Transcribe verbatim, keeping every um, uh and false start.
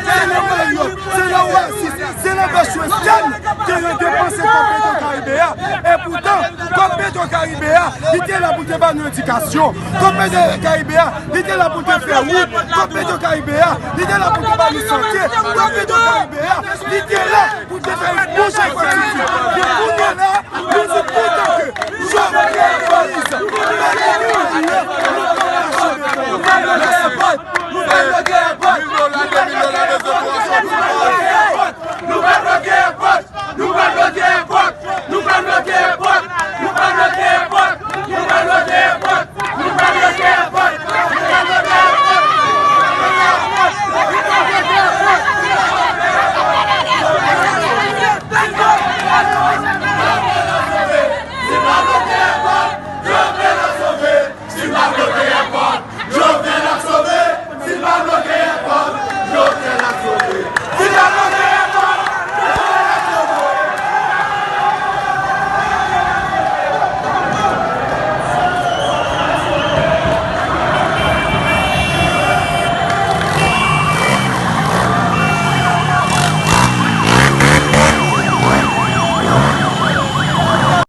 Se nan Marriott, se nan Oasis, se nan Best Western ke yo depanse kòb Petro Caribe a. Epoutan, kòb Petro Caribe a, li te la pou te ba nou edikasyon. Kòb Petro Caribe a, li te la pou te fè wout. Kòb Petro Caribe a, li te la pou te ba nou sante. Kòb Petro Caribe a, li te la pou te fè bouje Pòtoprens. Men kounye a la, nou di poutan ke Jovenel Moïse, nou pa gen mwayen, nou pa mache devan. Mil dola, de mil dola, de zèv pou aswè.